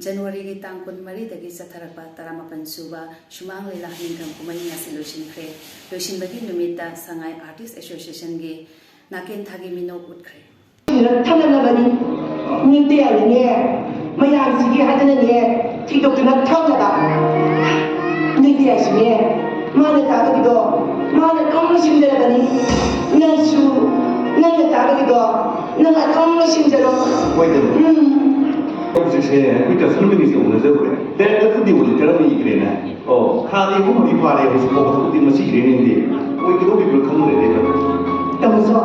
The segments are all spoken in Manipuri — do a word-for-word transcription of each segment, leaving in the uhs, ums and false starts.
ꯖꯅꯋꯥꯔꯤꯒꯤ ꯇꯥꯡ ꯀꯨꯟꯃꯔꯤꯗꯒꯤ ꯆꯠꯊꯔꯛꯄ ꯇꯔꯥꯃꯥꯄꯟ ꯁꯨꯕ ꯁꯨꯃꯥꯡ ꯂꯤꯂꯥ ꯅꯤꯡꯊꯝ ꯀꯨꯝꯍꯩ ꯉꯁꯤ ꯂꯣꯏꯁꯤꯟꯈ꯭ꯔꯦ꯫ ꯂꯣꯏꯁꯤꯟꯕꯒꯤ ꯅꯨꯃꯤꯠꯇ ꯁꯉꯥꯏ ꯑꯥꯔꯇꯤꯁ ꯑꯦꯁꯣꯁꯤꯌꯦꯁꯟꯒꯤ ꯅꯥꯀꯦꯟ ꯊꯥꯒꯤ ꯃꯤꯅꯣꯛ ꯎꯠꯈ꯭ꯔꯦ꯫ ꯊꯝꯅꯅꯕꯅꯤ꯫ ꯅꯨꯡꯇꯤ ꯍꯥꯏꯅꯅꯦ, ꯃꯌꯥꯝꯁꯤꯒꯤ ꯍꯥꯏꯗꯅꯅꯦ, ꯊꯤꯗꯣꯛꯇꯅ ꯊꯝꯅꯕ꯫ ꯅꯨꯡꯇꯤ ꯍꯥꯏꯁꯤꯅꯦ, ꯃꯥꯅ ꯆꯥꯕꯒꯤꯗꯣ ꯃꯥꯅ ꯑꯗꯨꯝ ꯂꯣꯏꯁꯤꯟꯖꯔꯕꯅꯤ꯫ ꯅꯪꯁꯨ ꯅꯪꯅ ꯆꯥꯕꯒꯤꯗꯣ ꯅꯪ ꯑꯗꯨꯝ ꯂꯣꯏꯁꯤꯟꯖꯔꯣ꯫ ꯍꯣꯏꯗ꯫ ꯎꯝ꯫ ꯍꯧꯖꯤꯛꯁꯦ ꯑꯩꯈꯣꯏ ꯀꯁꯇꯃꯔ ꯃꯤꯁꯦ ꯎꯅꯖꯕ꯭ꯔꯦ꯫ ꯗꯥꯏꯔꯦꯛꯇꯔ ꯗꯤꯑꯣ ꯂꯦꯇꯔ ꯑꯃ ꯏꯈ꯭ꯔꯦꯅꯦ꯫ ꯑꯣ꯫ ꯊꯥꯗꯤ ꯑꯍꯨꯝ ꯃꯔꯤ ꯐꯥꯔꯦ, ꯍꯧꯖꯤꯛ ꯐꯥꯎꯕ ꯊꯕꯛꯇꯤ ꯃꯁꯤ ꯏꯔꯦ ꯅꯪꯗꯤ꯫ ꯑꯣꯏꯒꯗꯧꯔꯤꯕ꯭ꯔꯥ ꯈꯪꯗ꯭ꯔꯦꯅꯦ꯫ ꯇꯥꯃꯣꯆꯧ,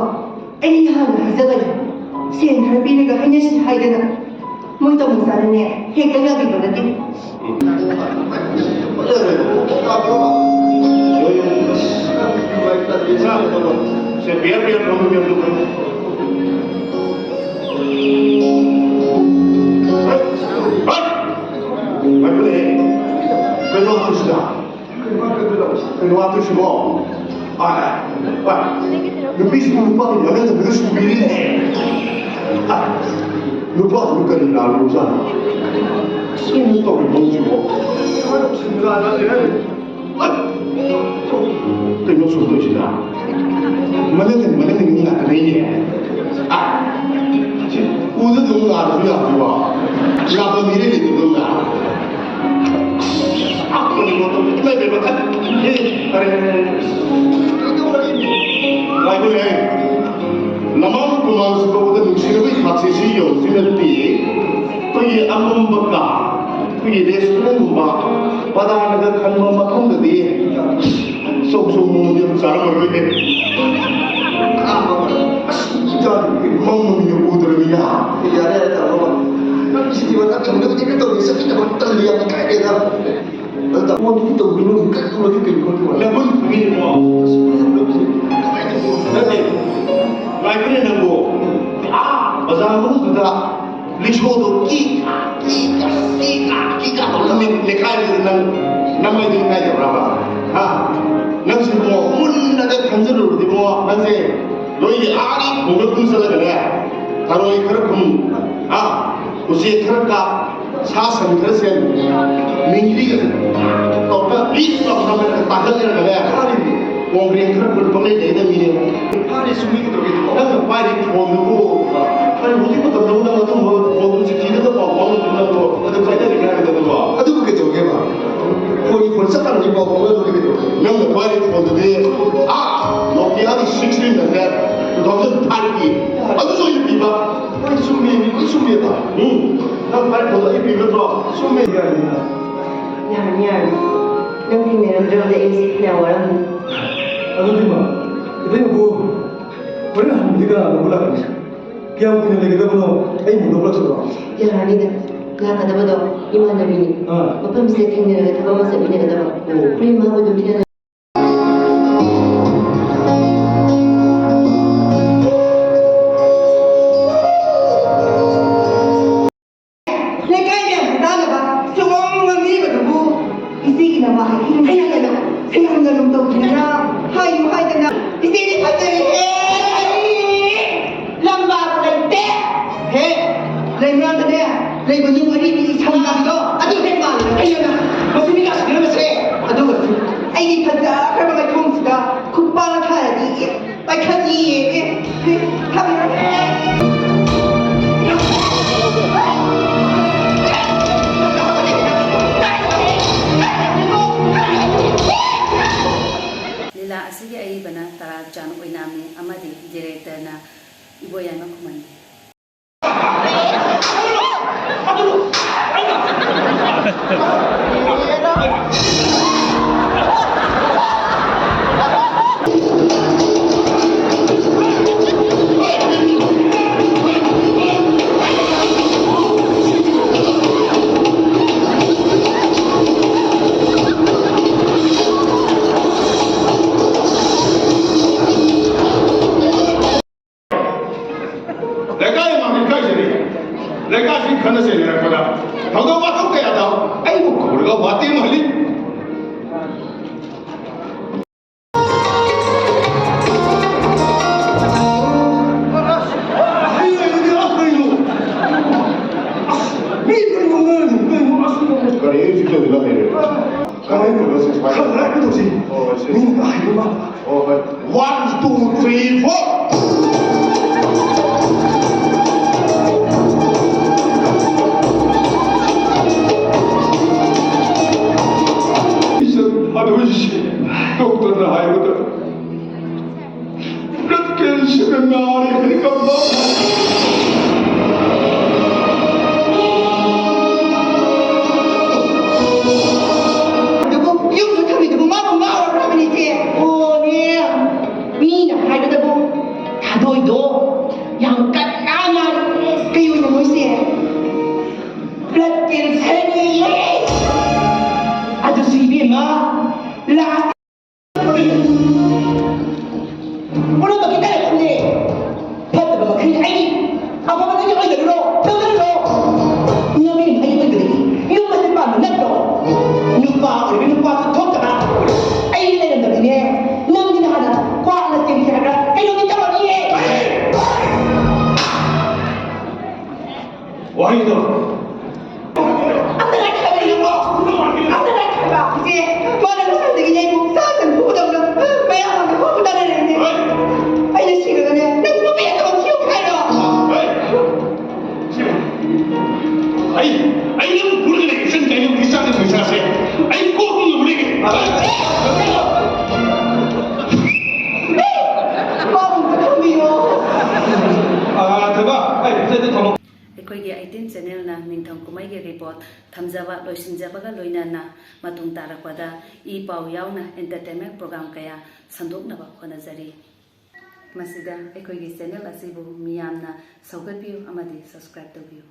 ꯑꯩ ꯍꯥꯟꯅ ꯍꯥꯏꯖꯕꯅꯤ, ꯁꯦꯟ ꯈꯔ ꯄꯤꯔꯒ ꯍꯥꯏꯅꯁꯤ ꯍꯥꯏꯗꯅ꯫ ꯃꯣꯏ ꯇꯥꯃꯣꯆꯥꯅꯅꯦ ꯍꯦꯛꯇ ꯌꯥꯕꯤꯕ ꯅꯠꯇꯦ꯫ ꯁꯦ, ꯕꯤꯌꯔ, ꯕꯤꯌꯔ, ꯊꯝꯃꯨ, ꯕꯤꯌꯔ, ꯊꯝꯃꯨ꯫ ꯍꯠ! ꯉꯥꯏꯈꯣꯅꯦ꯫ ꯀꯩꯅꯣ ꯍꯥꯏꯁꯤꯗ? ꯀꯩꯅꯣ ꯍꯥꯏꯗꯣꯏꯁꯤꯕꯣ? ꯑꯥ, ꯑꯥ, ꯑꯥ꯫ ꯅꯨꯄꯤꯁꯤꯕꯨ ꯅꯨꯄꯥꯒꯤ ꯃꯔꯝꯗ ꯁꯨꯕꯤꯔꯤꯅꯦ꯫ ꯑꯥ, ꯅꯨꯄꯥꯁꯤꯕꯨ ꯀꯔꯤ ꯂꯥꯜꯂꯨꯔꯖꯥꯠꯅꯣ? ꯁꯤꯅ ꯇꯧꯔꯤꯕ ꯃꯑꯣꯡꯁꯤꯕꯣ? ꯑꯥ, ꯀꯩꯅꯣ ꯁꯨꯝ ꯇꯧꯔꯤꯁꯤꯅ? ꯃꯅꯤꯡ, ꯃꯅꯤꯡ ꯉꯥꯛꯇꯅꯤꯅꯦ꯫ ꯑꯥ, ꯁꯤ ꯎꯗ ꯑꯗꯨꯝ ꯉꯥꯜꯂꯁꯨ ꯌꯥꯕ꯭ꯔꯣ? ꯌꯥꯕ ꯃꯤꯔꯦ ꯂꯩꯇꯕ ꯑꯗꯨꯝ ꯉꯥꯜꯂꯦ꯫ ꯏꯃꯥꯏ ꯄꯦꯝꯃ, ꯑꯦ, ꯑꯔꯦ, ꯑꯔꯦ, ꯑꯔꯦ꯫ ꯉꯥꯏꯈꯣꯅꯦ꯫ ꯂꯃꯥꯡ ꯇꯨꯃꯥꯡ ꯁꯨꯕꯗ ꯅꯨꯡꯁꯤꯅꯕꯒꯤ ꯊꯥꯛꯁꯦ ꯁꯤ ꯌꯧꯔꯁꯤ ꯅꯠꯇꯦ꯫ ꯑꯩꯈꯣꯏꯒꯤ ꯑꯃꯝꯕ ꯀꯥ, ꯑꯩꯈꯣꯏꯒꯤ ꯔꯦꯁꯇꯨꯔꯦꯟꯒꯨꯝꯕ, ꯄꯔꯥꯅꯒ ꯈꯟꯕ ꯃꯐꯝꯗꯗꯤ ꯆꯧ ꯆꯧ ꯃꯑꯣꯡꯗꯤ ꯌꯥꯝ ꯆꯥꯔꯝꯃꯔꯣꯏꯍꯦ꯫ ꯑꯁ, ꯏꯆꯥꯗꯤ ꯃꯝꯃꯃꯤꯅ ꯎꯗ꯭ꯔꯕꯅꯤꯅ꯫ ꯌꯥꯔꯦ, ꯌꯥꯔꯦ, ꯇꯥꯃꯣ꯫ ꯅꯪ ꯁꯤꯗꯤ ꯃꯇꯝ ꯊꯝꯗꯕꯗꯤ ꯀꯩ ꯇꯧꯔꯤ? ꯆꯠꯃꯤꯟꯅꯕ ꯇꯜꯂꯤ, ꯌꯥꯝ ꯏꯀꯥꯏꯔꯦꯗ꯫ ꯅꯪ ꯇꯥꯃꯣꯗꯤ ꯇꯧꯕꯤꯅꯨ, ꯀꯔꯤ ꯇꯧꯔꯒꯦ, ꯀꯩꯅꯣ ꯈꯪꯗꯦ꯫ ꯅꯪꯉꯣꯟꯗ ꯐꯪꯉꯤꯅꯦꯀꯣ꯫ ꯅꯠꯇꯦ, ꯉꯥꯏꯈꯣꯅꯦ ꯅꯪꯕꯨ꯫ ꯑꯥ, ꯕꯖꯥꯔ ꯃꯅꯨꯡꯗꯨꯗ ꯔꯤꯛꯁꯣꯗꯣ ꯀꯤ ꯀꯥ, ꯀꯤ ꯀꯥ, ꯀꯤ ꯀꯥ, ꯀꯤ ꯀꯥ ꯇꯧꯔꯒ ꯅꯦ-, ꯅꯦꯈꯥꯏꯕꯗꯨꯗ ꯅꯪ ꯅꯃꯥꯏꯗꯨ ꯏꯀꯥꯏꯗꯕ꯭ꯔꯕ? ꯍꯥ? ꯅꯪꯁꯤꯕꯣ ꯃꯨꯟꯅꯒ ꯈꯟꯖꯜꯂꯨꯔꯗꯤꯕꯣ ꯅꯪꯁꯦ ꯅꯣꯏꯒꯤ ꯑꯥꯒꯤ ꯈꯣꯡꯗ ꯀꯨꯝꯁꯜꯂꯒꯅꯦ, ꯊꯔꯣꯏ ꯈꯔ ꯈꯨꯟ, ꯍꯥ? ꯎꯆꯦꯛ ꯈꯔ ꯀꯥꯞ, ꯁꯥ ꯁꯟ ꯈꯔ ꯁꯦꯝ, ꯃꯤꯡꯒꯤꯔꯤꯒ ꯇꯧꯔꯒ ꯄꯤꯛ ꯂꯥꯎꯅ ꯇꯥꯡꯈꯠꯂꯒꯅꯦ, ꯀꯣꯡꯒ꯭ꯔꯦꯡ ꯈꯔ ꯄꯨꯟ ꯄꯪꯂꯩ ꯂꯩꯗ ꯃꯤꯅꯦ꯫ ꯐꯥꯔꯦ, ꯁꯨꯝ ꯃꯤ ꯀꯩꯗꯧꯒꯦ ꯇꯧꯕ? ꯅꯪꯅ ꯄꯥꯏꯔꯤ ꯐꯣꯟꯗꯨꯕꯨ, ꯀꯔꯤ ꯍꯧꯖꯤꯛ ꯃꯇꯝꯗꯕꯨ ꯅꯪ ꯑꯗꯨꯝꯕ ꯐꯣꯟꯗꯨ ꯆꯤꯊꯤꯗ ꯄꯥꯎ ꯐꯥꯎꯅꯗꯅ ꯅꯪꯕꯨ ꯑꯗꯨ ꯀꯥꯏꯗ ꯂꯩꯒꯦ ꯍꯥꯏꯕꯗꯨꯕꯣ? ꯑꯗꯨꯕꯨ ꯀꯩꯗꯧꯒꯦꯕ? ꯐꯣꯟꯒꯤ ꯐꯣꯟ ꯆꯞ ꯃꯥꯟꯅꯕ ꯄꯥꯎ ꯐꯥꯎꯅꯗꯣꯔꯤ ꯀꯩꯗꯧꯒꯦ? ꯅꯪꯅ ꯄꯥꯏꯔꯤ ꯐꯣꯟꯗꯨꯗꯤ, ꯑꯥ, Nokia ꯒꯤ sixteen hundred, two thousand five ꯀꯤ, ꯑꯗꯨꯁꯨ ꯑꯩꯅ ꯄꯤꯕ꯫ ꯂꯣꯏ ꯆꯨꯝꯃꯦ, ꯂꯣꯏ ꯆꯨꯝꯃꯦꯕ꯫ ꯎꯝ, ꯅꯪ ꯄꯥꯏꯔꯤ ꯐꯣꯟꯗꯣ ꯑꯩ ꯄꯤꯕ ꯅꯠꯇ꯭ꯔꯣ? ꯆꯨꯝꯃꯦ꯫ ꯌꯥꯔꯅꯤ, ꯌꯥꯔꯅꯤ꯫ ꯅꯪ ꯊꯦꯡꯅꯔꯝꯗ꯭ꯔꯕꯗ ꯑꯩꯁꯦ ꯐꯅꯌꯥꯝ ꯋꯥꯔꯝꯃꯅꯤ꯫ ꯑꯗꯨꯗꯤ ꯃꯥ, ꯏꯇꯩꯅꯕꯨ ꯍꯣꯔꯦꯟ ꯍꯟꯕꯗꯤ ꯀꯅꯥ ꯂꯧꯕ ꯂꯥꯛꯀꯅꯤ? ꯀꯌꯥꯝ ꯀꯨꯏꯅ ꯂꯩꯒꯗꯕꯅꯣ? ꯑꯩ ꯃꯨꯟꯗꯣꯛꯂꯛꯁꯤꯔꯣ? ꯌꯥꯔꯅꯤꯗ, ꯂꯥꯛꯀꯗꯕꯗꯣ ꯏꯃꯥꯟꯅꯕꯤꯅꯤ꯫ ꯑꯥ꯫ ꯃꯐꯝꯁꯤꯗ ꯊꯦꯡꯅꯔꯒ ꯊꯕꯛ ꯑꯃ ꯆꯠꯃꯤꯟꯅꯒꯗꯕ꯫ ꯑꯣ꯫ ꯍꯣꯔꯦꯟ ꯃꯥꯕꯨ ꯑꯗꯨꯝ ꯊꯦꯡꯅ ꯂꯩꯀꯥꯏ ꯃꯌꯥꯝꯁꯦ ꯇꯥꯅꯕ ꯁꯨꯝ ꯉꯥꯡꯕꯤꯕꯗꯨꯕꯨ ꯏꯆꯦꯒꯤ ꯅꯃꯥ ꯍꯥꯏꯈꯤꯅꯤ꯫ ꯁꯌꯥꯝꯅ, ꯁꯌꯥꯝꯅ ꯂꯨꯝ ꯇꯧꯗ꯭ꯔꯤꯕ꯭ꯔꯥ? ꯍꯥꯏꯌꯨ ꯍꯥꯏꯗꯅ꯫ ꯏꯆꯦꯗꯤ ꯐꯖꯔꯦꯍꯦ! ꯂꯝꯕꯥꯕꯨ ꯂꯩꯇꯦ! ꯍꯦ! ꯂꯩꯃꯔꯥꯝꯗꯅꯦ, ꯂꯩꯕ ꯅꯨꯡ ꯑꯔꯤꯕꯤ ꯁꯝꯅꯕꯤꯗꯣ, ꯑꯗꯨ ꯍꯦꯛ ꯃꯥꯜꯂꯦ꯫ ꯑꯩꯅ ꯃꯁꯤ ꯃꯤ ꯂꯥꯛꯁꯤꯟꯅꯕꯁꯦ꯫ ꯑꯗꯨꯒꯁꯨ ꯑꯩꯒꯤ ꯐꯖꯈ꯭ꯔꯕ ꯃꯥꯏꯊꯣꯡꯁꯤꯗ ꯈꯨꯄꯥꯛꯅ ꯊꯥꯔꯗꯤ, ꯄꯥꯏꯈꯠꯅꯤꯌꯦ꯫ ꯑꯦ, ꯑꯦ, ꯊꯝꯃꯦ꯫ ꯂꯤꯂꯥ ꯑꯁꯤꯒꯤ ꯑꯏꯕꯅ ꯇꯔꯥꯆꯥꯟ ꯑꯣꯏꯅꯥꯝꯅꯤ ꯑꯃꯗꯤ ꯗꯤꯔꯦꯛꯇꯔꯅ ꯏꯕꯣꯌꯥꯏꯃ ꯈꯨꯃꯟꯅꯤ꯫ ꯂꯩꯀꯥꯏ ꯑꯃ ꯏꯀꯥꯏꯖꯔꯤ꯫ ꯂꯩꯀꯥꯏꯁꯤ ꯈꯠꯅ ꯆꯩꯅꯔꯛꯄꯗ ꯊꯧꯗꯣꯛ ꯋꯥꯊꯣꯛ ꯀꯌꯥꯗ ꯑꯩꯕꯨ ꯀꯧꯔꯒ ꯋꯥꯇꯦꯝ ꯍꯜꯂꯤ꯫ ꯀꯃꯥꯏꯅ ꯇꯧꯕ ꯁꯤ ꯁꯨꯃꯥꯏꯅ? ꯈꯔ ꯂꯥꯏꯅ ꯇꯧꯁꯤ꯫ ꯍꯣꯏ, ꯍꯣꯏ, ꯁꯤ꯫ ꯃꯤꯅ ꯍꯥꯏꯕ ꯃꯥ꯫ ꯍꯣꯏ, ꯍꯣꯏ꯫ One, two, three, four꯫ ꯏꯆꯟ ꯑꯗꯣꯏꯁꯤ ꯗꯣꯛꯇꯔꯅ ꯍꯥꯏꯕꯗ blood cancer ꯅꯥꯔꯦ ꯍꯥꯏꯔꯛꯑꯕ꯫ ꯑꯗꯨꯕꯨ ꯌꯨꯝꯗ ꯊꯝꯃꯤꯗꯨꯕꯨ ꯃꯥꯕꯨ ꯉꯥꯎꯔꯕ꯭ꯔꯥ ꯍꯥꯏꯕꯅꯤꯁꯦ? ꯑꯣꯅꯦ, ꯃꯤꯅ ꯍꯥꯏꯕꯗꯕꯨ ꯊꯥꯗꯣꯏꯗꯣ ꯌꯥꯝ ꯀꯟꯅ ꯅꯥꯔꯦ꯫ ꯀꯩ ꯑꯣꯏꯅ ꯃꯣꯏꯁꯦ blood cancer ꯅꯤꯌꯦ꯫ ꯑꯗꯨꯁꯨ ꯏꯕꯦꯝꯃ, last ꯄꯨꯝꯅꯃꯛꯀꯤ ꯀꯔꯦꯝꯅꯦ꯫ ꯐꯠꯇꯕ ꯃꯈꯩ ꯑꯩ ꯑꯐꯕ ꯅꯪꯒꯤ ꯑꯣꯏꯖꯔꯨꯔꯣ, ꯇꯧꯖꯔꯨꯔꯣ꯫ ꯅꯃꯤꯠ ꯑꯩ ꯑꯣꯏꯕꯗꯒꯤ ꯌꯨꯝ ꯑꯁꯤ ꯄꯥꯟꯕ ꯅꯠꯇ꯭ꯔꯣ? ꯅꯨꯄꯥ ꯑꯣꯏꯔꯒ ꯅꯨꯄꯥꯁꯨ ꯊꯣꯛꯇꯕ ꯑꯩ ꯂꯩꯔꯝꯗꯕꯅꯤꯅꯦ꯫ ꯅꯪꯒꯤ ꯅꯍꯥꯟꯅ ꯀ꯭ꯋꯥꯛꯅ ꯆꯦꯟꯁꯦ ꯍꯥꯏꯕ꯭ꯔꯥ? ꯀꯩꯅꯣꯝꯗꯤ ꯇꯧꯔꯅꯤꯌꯦ꯫ ꯋꯥꯍꯩꯗꯣ꯫ ꯑꯝꯇ ꯂꯥꯏꯈꯠꯂꯣ꯫ ꯑꯝꯇ ꯂꯥꯏꯈꯠꯂꯣ꯫ ꯏꯆꯦ, ꯃꯥꯅ ꯉꯁꯥꯏꯗꯒꯤ ꯑꯩꯕꯨ ꯆꯥꯛ ꯇꯟ ꯐꯨꯕꯗꯧꯅ ꯃꯌꯥꯝ ꯑꯃ ꯐꯨꯕ ꯇꯥꯟꯅꯔꯦꯅꯦ꯫ ꯑꯩꯅ ꯁꯤꯔꯒꯅꯦ, ꯅꯪ ꯅꯨꯄꯤ ꯑꯇꯣꯞꯄ ꯊꯤꯌꯨ ꯍꯥꯏꯔꯣ? ꯑꯩ, ꯑꯩ ꯅꯪ ꯄꯨꯔꯒ ꯂꯩ, ꯏꯆꯟ ꯀꯩꯅꯣ ꯏꯆꯥꯒꯤ ꯄꯩꯁꯥꯁꯦ꯫ ꯑꯩ ꯀꯣꯛ ꯉꯝꯃꯨꯔꯦ꯫ ꯃꯥꯕꯨ ꯑꯝꯇ ꯊꯝꯕꯤꯌꯣ꯫ ꯑꯥ, ꯊꯣꯏꯕ, ꯑꯩ ꯄꯣꯠ ꯆꯩꯗꯣ ꯊꯝꯃꯣ꯫ ꯑꯩꯈꯣꯏꯒꯤ ꯑꯩꯠꯇꯤꯟ ꯆꯦꯅꯦꯜꯅ ꯅꯤꯡꯊꯝ ꯀꯨꯝꯍꯩꯒꯤ ꯔꯤꯄꯣꯔꯠ ꯊꯝꯖꯕ ꯂꯣꯏꯁꯤꯟꯖꯕꯒ ꯂꯣꯏꯅꯅ ꯃꯇꯨꯡ ꯇꯥꯔꯛꯄꯗ ꯏ ꯄꯥꯎ ꯌꯥꯎꯅ entertainment program ꯀꯌꯥ ꯁꯟꯗꯣꯛꯅꯕ ꯍꯣꯠꯅꯖꯔꯤ꯫ ꯃꯁꯤꯗ ꯑꯩꯈꯣꯏꯒꯤ ꯆꯦꯅꯦꯜ ꯑꯁꯤꯕꯨ ꯃꯤꯌꯥꯝꯅ ꯁꯧꯒꯠꯄꯤꯌꯨ ꯑꯃꯗꯤ subscribe ꯇꯧꯕꯤꯌꯨ꯫